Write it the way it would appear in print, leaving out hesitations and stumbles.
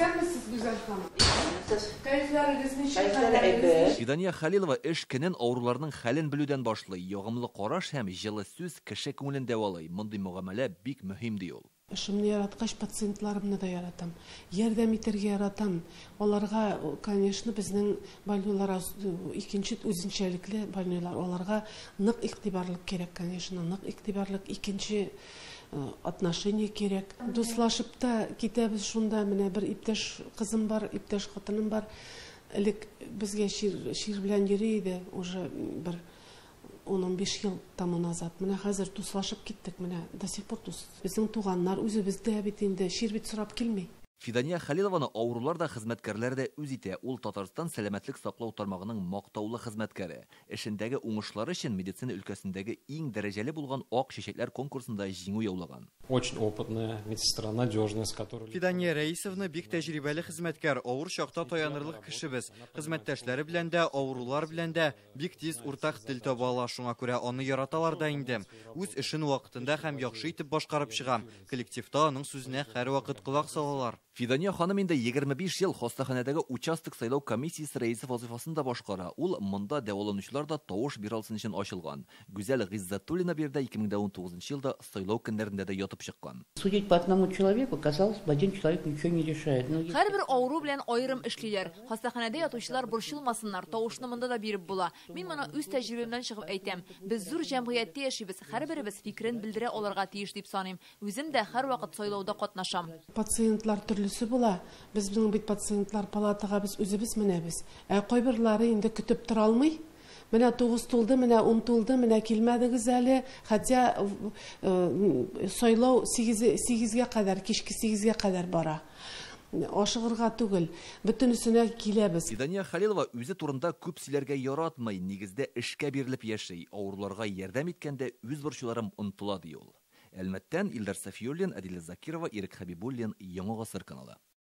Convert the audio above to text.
Исәнмесез, Гүзәл ханым. Кәефләрегез ничек, хәлләрегез ничек? Фидания Хәлилова эш көнен авыруларның хәлен белүдән башлый. Ягымлы караш һәм җылы сүз кеше күңелен дәвалый. Мондый мөгамәлә бик мөһим, ди ул. Эшемне яраткач, пациентларымны да яратам. Ярдәм итәргә яратам. Аларга, конечно, безнең больнойлар икенче үзенчәлекле больнойлар. Аларга нык игътибарлык кирәк, конечно, нык игътибарлык, икенче отношение кирәк. Дуслашып та китәбез шунда. Менә бер иптәш кызым бар, иптәш хатыным бар. Элек безгә чир белән йөри иде, уже бер 10-15 ел тому назад. Менә хәзер дуслашып киттек, менә до сих пор дус. Безнең туганнар үзебез дә бит инде, чир бит сорап килми. Фидания Хәлилованы авырулар да, хезмәткәрләр дә үз итә. Ул Татарстан сәламәтлек саклау тармагының мактаулы хезмәткәре. Эшендәге уңышлары өчен медицина өлкәсендәге иң дәрәҗәле булган Ак чәчәкләр конкурсында җиңү яулаган. Очень опытная медсестра, надежная, с которой Фидания Рәисовна бик тәҗрибәле хезмәткәр, авыр чакта таянырлык кешебез. Хезмәттәшләре белән дә, авырулар белән дә бик тиз уртак тел таба ала, шуңа күрә аны яраталар да инде. Үз эшен вакытында һәм яхшы итеп башкарып чыга. Коллективта аның сүзенә һәрвакыт колак салалар. Фидания ханым инде 25 ел хастаханәдәге участок сайлау комиссиясе рәисе вазифасын да башкара. Ул монда дәваланучылар да тавыш бирә алсын өчен ачылган. Гүзәл Гыйззәтуллина биредә 2019 елда сайлау көннәрендә дә ятып чыккан. Судить по одному человеку, казалось бы, один человек ничего не решает. Но Һәрбер авыру белән аерым эшлиләр. Хастаханәдә ятучылар борчылмасыннар, тавышны монда да биреп була. Мин моны үз тәҗрибәмнән чыгып әйтәм. Без зур җәмгыятьтә яшибез, һәрберебез фикерен белдерә алырга тиеш дип саныйм. Үзем дә һәрвакыт сайлауда катнашам. Пациентлар төрлесе була. Безнең бит пациентлар палатага без үзебез менәбез. Ә кайберләре инде көтеп тора алмый. Менә 9 тулды, менә 10 тулды, менә килмәдегез әле. Хотя сайлау 8-гә кадәр, кичке 8-гә кадәр бара. Ашыгырга түгел, бөтенесенә киләбез. Фидания Хәлилова үзе турында күп сөйләргә яратмый, нигездә эшкә бирелеп яши. Авыруларга ярдәм иткәндә үз борчуларын онытыла, ди ул. Әлмәттән Илдар Сафиуллин, Әдилә Закирова, Ирек Хәбибуллин, Яңа Гасыр каналы.